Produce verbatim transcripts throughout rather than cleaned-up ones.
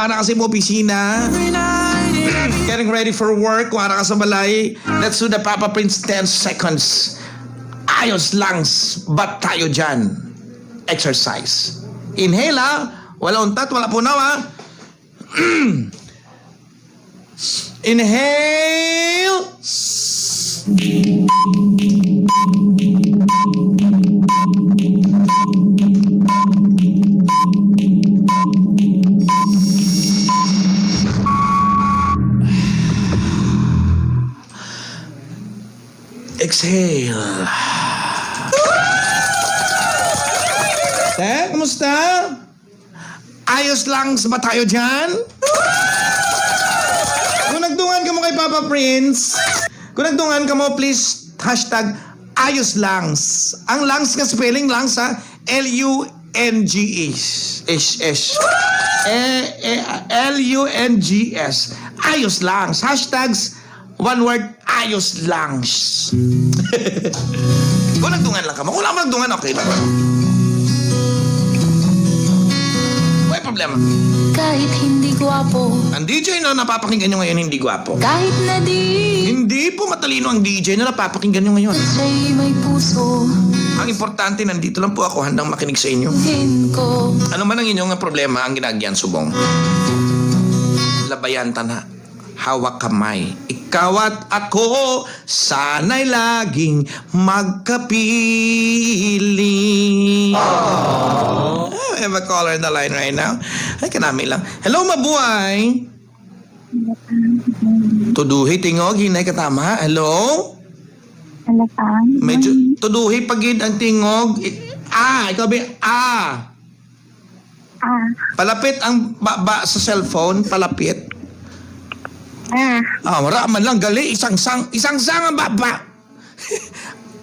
Ara ka sa imong opisina. Getting ready for work. Kung ara ka sa balay, let's do the Papa Prince ten seconds. Ayos lang, s-, batayo dyan. Exercise. Inhale, ha? Wala untat, wala punaw, ha? Inhale. Exhale. Te, kumusta? Ayos lang sa ba tayo dyan? Kung nagdungan ka mo kay Papa Prince, kung nagdungan ka mo, please, hashtag ayos langs. Ang langs nga spelling, langs, ha? L U N G S. Ish, ish. Eh, eh, L U N G S. Ayos langs. Hashtags, one word, ayos langs. Kung nagdungan lang ka mo. Kung wala mo nagdungan, okay lang. May problema. Kahit hindi gwapo. Ang D J na napapakinggan nyo ngayon, hindi gwapo. Kahit na di. Hindi po matalino ang D J na napapakinggan nyo ngayon. Siya'y may puso. Ang importante, nandito lang po ako, handang makinig sa inyo. Din ko. Ano man ang inyong problema, ang ginagyan subong. Labayan ta na. Hawak kamay. Ikaw at ako, sana'y laging magkapiling. Oh, we have a caller in the line right now. Ay, kanami lang. Hello, mabuhay. Tuduhi, tingog, hinay ka tama. Hello? Hello, Pang. Medyo, tuduhi pagid ang tingog. I-, ah, ikaw ba? Ah. Ah. Palapit ang baba sa cellphone, palapit. Ah. Ah, wala man lang gali, isang sang, isang sang ang baba.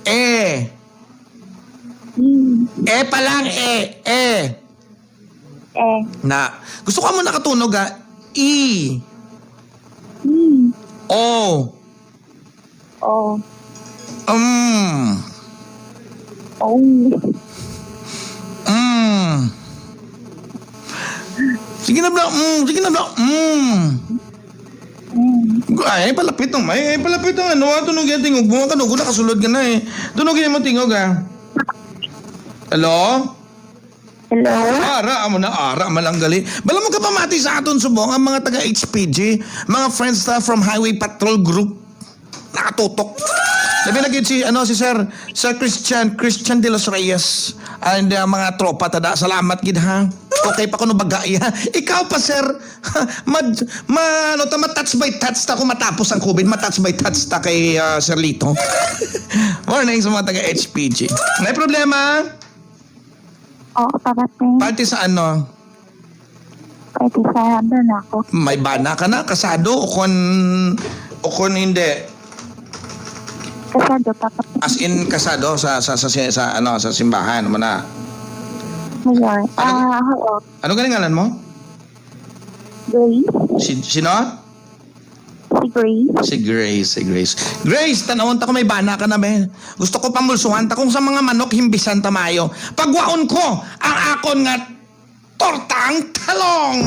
Eh. Hmm. Eh pa lang, eh, eh. Eh. Na, gusto ko mo nakatunog, ha? E. Hmm. O. Oh. Mm. Oh. Mm. Sige na, bla. Mm. Sige na, bla. Mm. Mm. Ay, palapit ang, ay, ay, palapit ang ano, ah, tunog yan, tingog mo, ano, nakasulod ka na, eh. Tunog yan mo, tingog, ah. Hello? Hello? Ara, amo na, ara, malanggali. Bala mo ka pamati sa aton subong, ang mga taga H P G, mga friends ta from Highway Patrol Group. Nakatutok. Labi na gid si, ano, si Sir, Sir Christian, Christian de los Reyes, and, uh, mga tropa tada. Salamat gid, ha. Okay pa kuno baga iya. Ikaw pa, sir, mad-, ma-, ano ta, ma-touch by touch ta kung matapos ang covid, ma-touch by touch ta kay, uh, Sir Lito. Morning sa mga taga H P G. May problema? Oo, parating. Parte sa ano? Parte sa bana ko. May bana ka na? Kasado o kon, o kon hindi? Kasado, Papa. As in, kasado sa, sa, sa, sa, sa, ano, sa simbahan mo na? Ngayon. Ano? Ah, oo. Ano gani ngalan mo? Grace. Si, sino? Si Grace. Si Grace, si Grace. Grace, tanawon ta kung may bana ka na, be. Gusto ko pamulsuhan ta kung sa mga manok, himbisan ta maayo. Pagwaon ko ang akon nga tortang talong.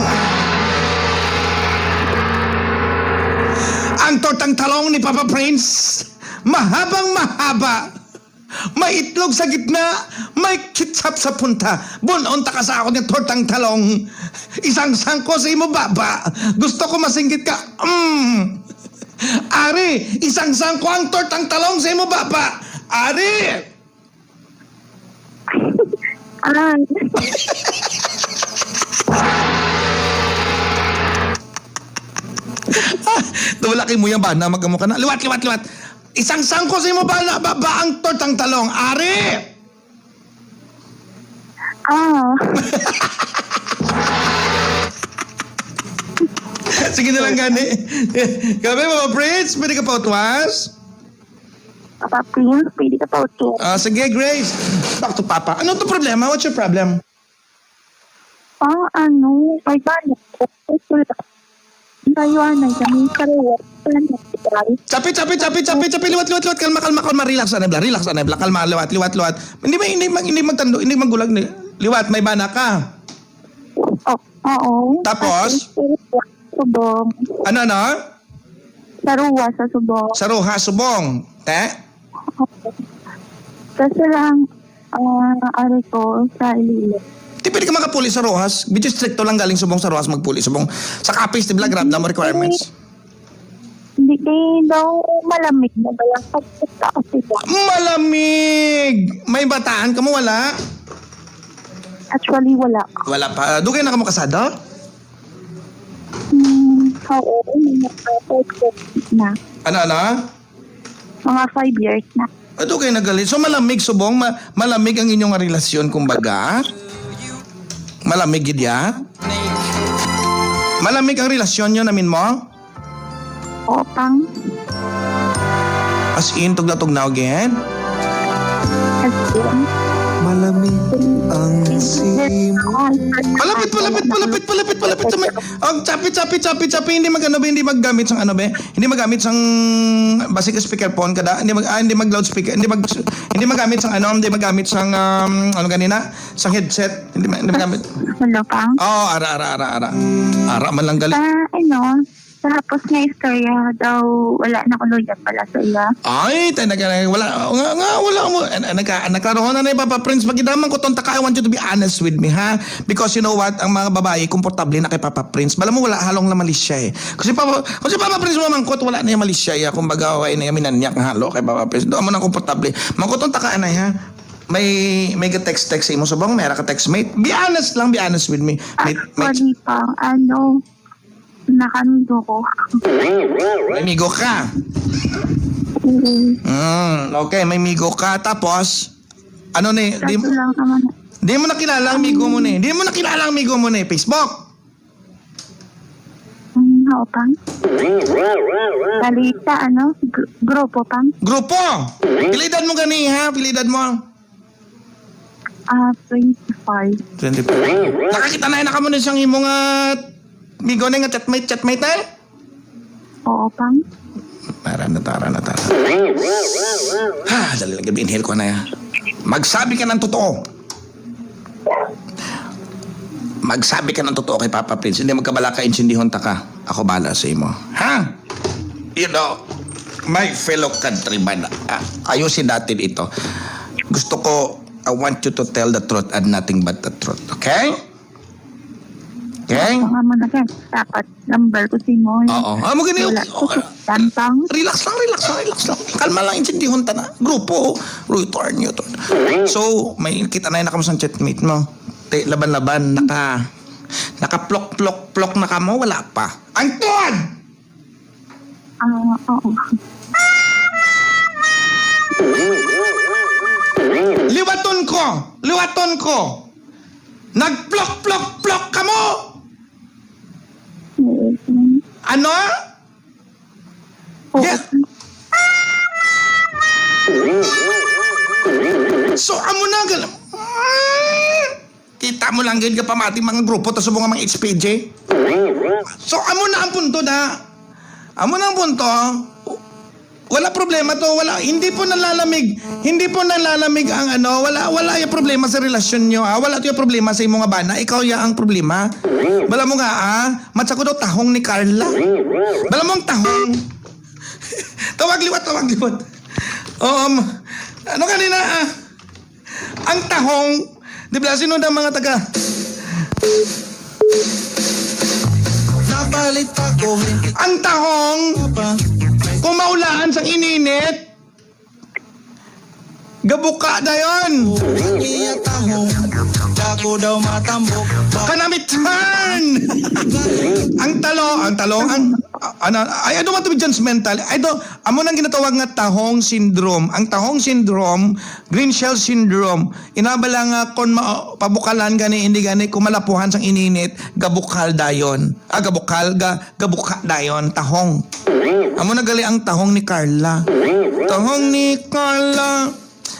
Ang tortang talong ni Papa Prince, mahabang mahaba. May itlog sa gitna, may ketchup sa punta. Bun-on ta ka sa akon nga tortang talong. Isang sangko sa imo baba. Gusto ko masinggit ka. Mm. Ari, isang sangko ang tortang talong sa imo baba. Ari! Ay. Wala kay muyang bana, magamo ka na. Liwat, liwat, liwat. Isang sangko sa imo bana, baba ang tortang talong. Ari! Ah. Sige na lang gani. Kami, mga friends, pwede ka pa utwas? Papa Prince, pwede ka pa utwas? Ah, sige, Grace. Back to Papa. Ano to problema? What's your problem? Ah, ano, may bana ko. Ito lang. Naiwanay kami sa reward. Ano, guys? Chapit, chapit, chapit, chapit, chapit. Liwat, liwat, liwat. Kalma, kalma, kalma. Relax, anay bla. Relax, anay bla. Kalma, liwat, liwat, liwat. Hindi, may, hindi, mag-, hindi magtando, hindi maggulag. Ni-, liwat, may bana ka. Oh. Oo. Tapos? Sa Roxas, Subong. Ano, ano? Sa Roxas, sa Subong. Sa Roxas, Subong. Te? Kaso lang, ah, ari ko sa Iloilo. Di pwede ka makapuli sa Roxas. Medyo stricto lang galing Subong sa Roxas magpuli Subong. Sa Capiz, di ba, grabe na mo requirements. Hindi kay daw malamig na ba lang pagpunta ko sila. Malamig! May bataan ka mo, wala? Actually, wala. Wala pa. Dugay na ka mo kasado? Hmm, oo, may mga five years na. Ano, ano? Mga five years na. Ato kay nagali. So malamig Subong, ma- malamig ang inyong relasyon kumbaga. Malamig gid ya. Malamig ang relasyon nyo namin mo? Oo, pang. As in, tugnaw-tugnaw gid. As in, Malamig ang simo. Palapit, palapit, palapit, palapit, palapit sa may. Ang chapi, chapi, chapi, chapi, hindi mag ano ba, hindi maggamit sang ano ba? Hindi magamit sang basic speakerphone kada, hindi mag ah, hindi mag loudspeaker, hindi mag hindi magamit sang ano, hindi magamit sang um, ano ganina, sang headset, hindi ma- hindi magamit. Hello, pang. Oh, ara ara ara ara. Ara man lang gali. Sa, ano, sa hapos nga istorya daw, wala na ko loyal pala sa iya. Ay, talaga na wala nga, nga wala mo an- an- nagka nagkaroon na ni Papa Prince, pagidaman ko ton taka, I want you to be honest with me, ha? Because you know what, ang mga babae komportable na kay Papa Prince. Bala mo wala halong na malisya eh. Kasi Papa, kasi Papa Prince mo mangkot wala na yung malisya ya. Kumbaga wala na yung minanyak nga halo kay Papa Prince. Doon mo nang komportable. Mangkot ton taka, anay, ha? May may ka text text sa imo Subong, may ara ka text mate. Be honest lang, be honest with me. Mate, mate. Actually, pang, ano, nakamigo ko. May migo ka. Mm, Mm, okay, may migo ka. Tapos, ano ni, di, Kaso lang naman, di mo nakilala ang migo mo ni. Di mo nakilala ang migo mo ni. Facebook. Ang haupang. Bali sa ano, gr- grupo pang. Grupo. Pila edad mo gani ha? Pila edad mo? Ah, twenty-five. Twenty-five. Nakakita na na kamo ni siyang imo nga migo na nga chatmate, chatmate na? Oo, pang. Tara na, tara na, tara. Ha, dali lang, inhale ko na yan. Magsabi ka ng totoo. Magsabi ka ng totoo kay Papa Prince. Hindi magkabalaka, intindihon ta ka. Ako bala sa imo. Ha? You know, my fellow countryman, ah, ayusin natin ito. Gusto ko, I want you to tell the truth and nothing but the truth. Okay? Okay? Ang amo na ka. Dapat number ko si mo. Oo. Ah, mo gani. Wala ko sa tampang. Relax lang, relax lang, relax lang. Kalma lang, intindihon ta na. Grupo, Roy Torn, Newton. So, may kita na yun na kamo sa chatmate mo. Te, laban-laban, naka, naka-plok-plok-plok na kamo, wala pa. Ang tuwad! Ah, oo. Liwaton ko! Liwaton ko! Nag-plok-plok-plok kamo! Oo, pang. Ano? Oo. Yes. So, amo na, gal- kita mo lang gid ka pamati mga grupo ta subong nga mga H P J. So, amo na ang punto da. Amo na ang punto. Wala problema to, wala, hindi po nalalamig, hindi po nalalamig ang ano, wala, wala yung problema sa relasyon nyo, ah. Wala to yung problema sa imo nga bana, ikaw ya ang problema. Bala mo nga, ah, matsa ko daw tahong ni Carla. Bala mo ang tahong. Tawag liwat, tawag liwat. Um, ano kanina, ah? Ang tahong, di ba, sino na mga taga? Napalit pa ko. Ang tahong, kung maulaan sang ininit, gabuka dayon. Iya tahong. Dako daw matambok. Kanamitan! Ang talo, ang talo, ang, ano, I, I don't want to be judgmental. I don't, amo nang ginatawag nga tahong syndrome. Ang tahong syndrome, Green shell syndrome. Inabala nga kon ma- pabukalan gani, hindi gani, kung malapuhan sang ininit, gabukal dayon. Ah, gabukal, ga, gabuka dayon, tahong. Amo na gali ang tahong ni Carla. Tahong ni Carla.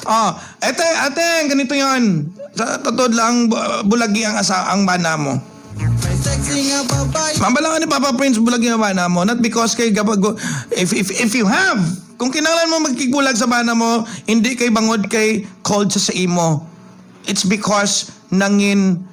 Ah, ate, ate, ganito yon. Sa totoo lang, bu- bulagi ang asa ang bana mo. Sexy nga babae. Mambala nga ni Papa Prince, bulagi nga bana mo. Not because kay gabag, if, if, if you have, kung kinahanglan mo magkigbulag sa bana mo, hindi kay bangod kay cold sa sa imo. It's because nangin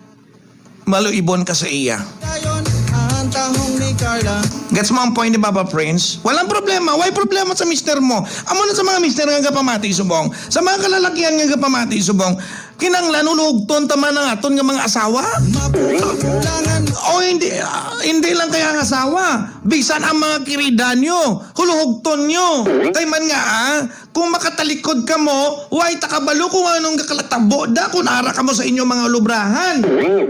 maluibon ka sa iya. Dayon, ang tahong ni Carla. Gets mo ang point ni Papa Prince? Walang problema. Why problema sa mister mo? Amo na sa mga mister nga gapamati subong. Sa mga kalalakihan nga gapamati subong, kinanglan hulugton ta man ang aton nga mga asawa? Mapulangan. O hindi, ah, hindi lang kaya ang asawa. Bisan ang mga kirida nyo, huluhugton nyo. Kay man nga, ah, kung makatalikod kamo, way ta kabalo kung anong gakalatabo da, kung ara kamo sa inyo mga lubrahan.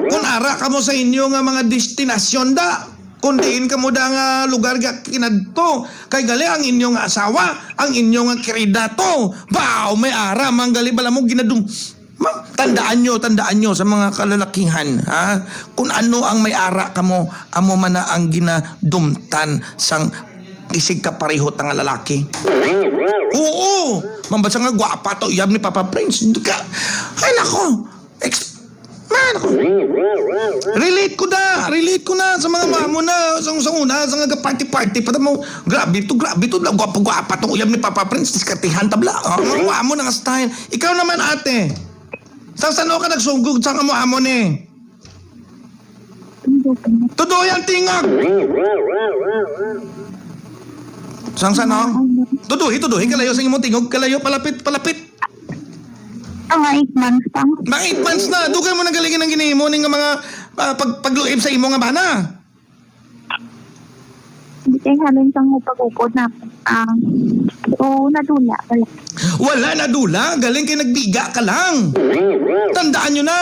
Kung ara kamo sa inyo nga mga destinasyon da. Kung diin kamo da nga lugar ga kinadto. Kay gali ang inyo nga asawa, ang inyo nga kirida to. Baw, may ara, man gali bala mo ginadum-, ma-, tandaan nyo, tandaan nyo sa mga kalalakihan, ha? Kung ano ang may ara kamo, amo man na ang ginadumtan sang isig kapareho ta nga lalaki. Oo! Mambasa nga gwapa to, iyab ni Papa Prince. Ka-, ay, nako! Ex-, man, nako! Relate ko na! Relate ko na sa mga mamo na, sa, sa una, sa nga party-party, pa mo, grabe to, grabe to, gwapa-gwapa tong uyab ni Papa Prince, diskartihan tabla. Oh, mga mamo na nga style. Ikaw naman, ate. Sa sano ka nagsugod sa amo-amo ni? Tudoy ang tingog. Sang sano? Tuduhi, tuduhi. Kalayo sa imong tingog. Kalayo, palapit, palapit. Mga eight months pa. Mga eight months na. Dugay mo nang galingan ang ginimo ni nga mga, ah, pag-, pagluib sa imo nga bana. Hindi kay halin sang upag-upod na, ah, o nadula, wala. Wala nadula, galing kay nagbiga ka lang. Tandaan nyo na,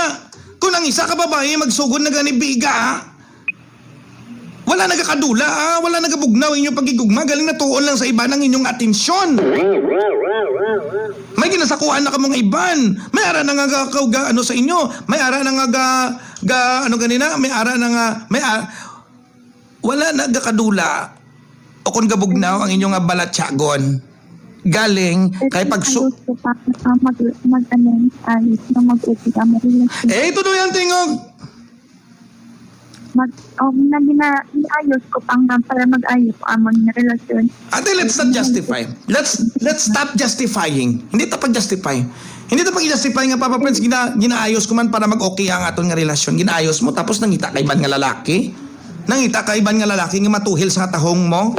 kung ang isa ka babayi magsugod na gani biga, wala nagakadula, ah, wala nagabugnaw inyong paghigugma, galing natuon lang sa iban ang inyong atensyon. May ginasakuan na kamong iban. May ara na nga ga, ga, ga, ano sa inyo. May ara na nga ga, ga, ano ganina, may ara na nga, may a-, wala na gakadula o kon gabugnaw ang inyo nga balatyagon. Galing kay pagsu- Ayos ko pa, ah, mag, mag, ano, ayos na mag-okay ang relasyon. Eh, ito daw yung tingog. Mag, um, na gina-, inaayos ko pa nga para mag-ayos ang amon nga relasyon. Ate, let's not justify. Let's, let's stop justifying. Hindi ta pag-justify. Hindi ta pag-justify nga, Papa Prince, gina-, ginaayos ko man para mag-okay ang aton nga relasyon. Ginaayos mo, tapos nangita ka iban nga lalaki? Nangita ka iban nga lalaki nga matuhil sa tahong mo?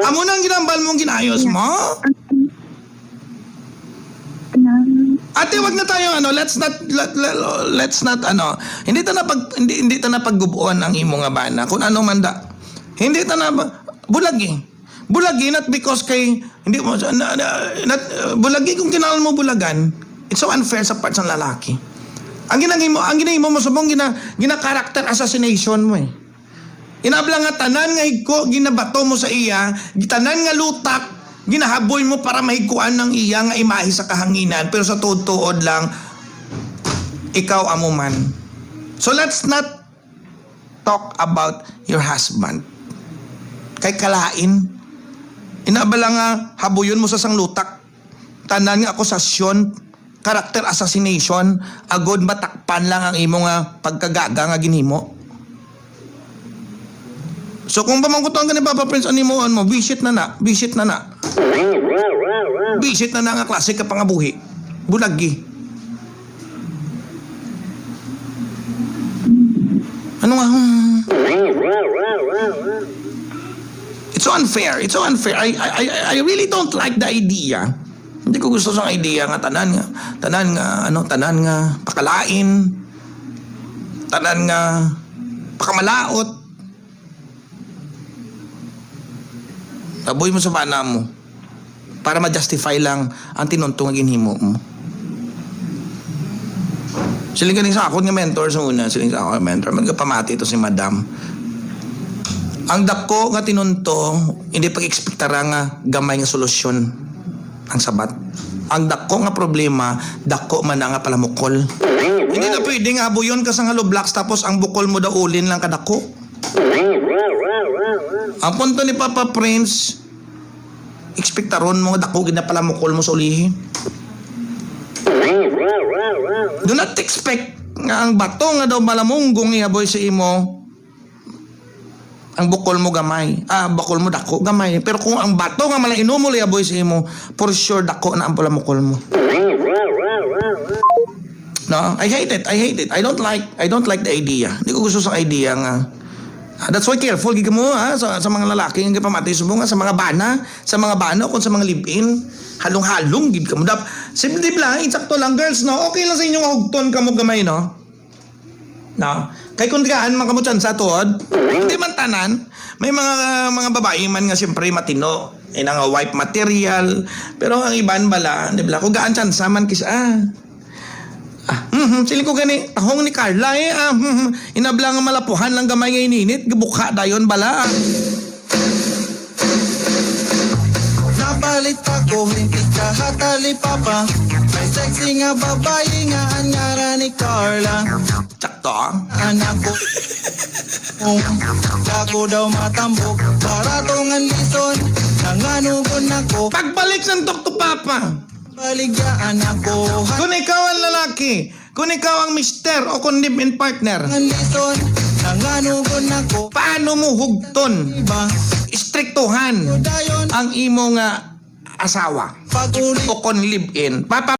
Amo na ang ginambal mo, ginaayos mo? Ate, wag na tayo, ano, let's not, let, let, let's not, ano, hindi ta na pag, hindi, hindi ta na paggubon ang imo nga bana. Kung ano man da, hindi ta na, bulagi. Bulagi, not because kay, hindi mo, na, na, not, uh, bulagi kung kinahanglan mo bulagan, it's so unfair sa part sa lalaki. Ang ginahimo, ang ginahimo mo subong gina, gina character assassination mo eh. Inabla nga tanan nga higko ginabato mo sa iya, tanan nga lutak ginahaboy mo para mahigkuan ang iya nga imahe sa kahanginan, pero sa tuod-tuod lang, ikaw amo man. So let's not talk about your husband. Kay kalain, inabla nga habuyon mo sa sang lutak, tanan nga akusasyon, character assassination, agod matakpan lang ang imo nga pagkagaga nga ginhimo. So, kung pamangkuton ka ni Papa Prince, ano himuon mo? Visit na na. Visit na na. Visit na na nga klase ka pangabuhi. Bulagi. Ano nga? Hmm. It's so unfair. It's so unfair. I, I, I, I really don't like the idea. Hindi ko gusto sa idea nga tanan nga, tanan nga, ano, tanan nga pakalain, tanan nga pakamalaot. Taboy mo sa bana mo para ma-justify lang ang tinunto nga ginhimo mo. Siling ganing sa akon nga mentor sa una, siling sa akon nga mentor, magpamati to si madam. Ang dako nga tinunto, hindi pag-ekspektara nga gamay nga solusyon ang sabat. Ang dako nga problema, dako man na nga palamukol. Hindi na pwede nga habuyon ka sa hollow blocks tapos ang bukol mo daw ulin lang kadako. Ang punto ni Papa Prince, ekspektaron mo nga dako gid na palamukol mo sa ulihi. Do not expect nga ang bato nga daw malamunggong ihaboy sa imo, ang bukol mo gamay. Ah, bukol mo dako, gamay. Pero kung ang bato nga malainom mo ihaboy sa imo, for sure dako na ang palamukol mo. No, I hate it. I hate it. I don't like, I don't like the idea. Hindi ko gusto sa idea nga. Ah, that's why careful gid mo, ha, sa, sa mga lalaki nga gipamati sa mga, sa mga bana, sa mga bana o kung sa mga live-in. Halong-halong gid kamo. Dap, simple lang, insakto lang, girls, no? Okay lang sa inyo nga hugton kamo gamay, no? No? Kay kung gaan man kamo tsansa, tuod, hindi man tanan. May mga, mga babae man nga siyempre matino. Ina nga wife material. Pero ang iban bala, di ba? Kung gaan tsansa man kis-, ah. Ah, mhm, siling ko gani, tahong ni Carla eh. Ah, mhm, inabla nga malapuhan lang gamay nga ininit, gibukha dayon bala. Ah. Napalit pa ko, hindi ka hatali papa. May sexy nga babayi nga ang ngaran ni Carla. Sakto. Anak ko. Kung ako daw matambok, barato nga lison, nanganugon ako. Pagbalik ng Tok to Papa. Baligya anak ko. Kung ikaw ang lalaki, kung ikaw ang mister o kung live-in partner, Ang lison, nanganugon ako. Paano mo hugton, Iba, istriktuhan dayon, ang imo nga asawa pag-uli. O kung live-in? Papa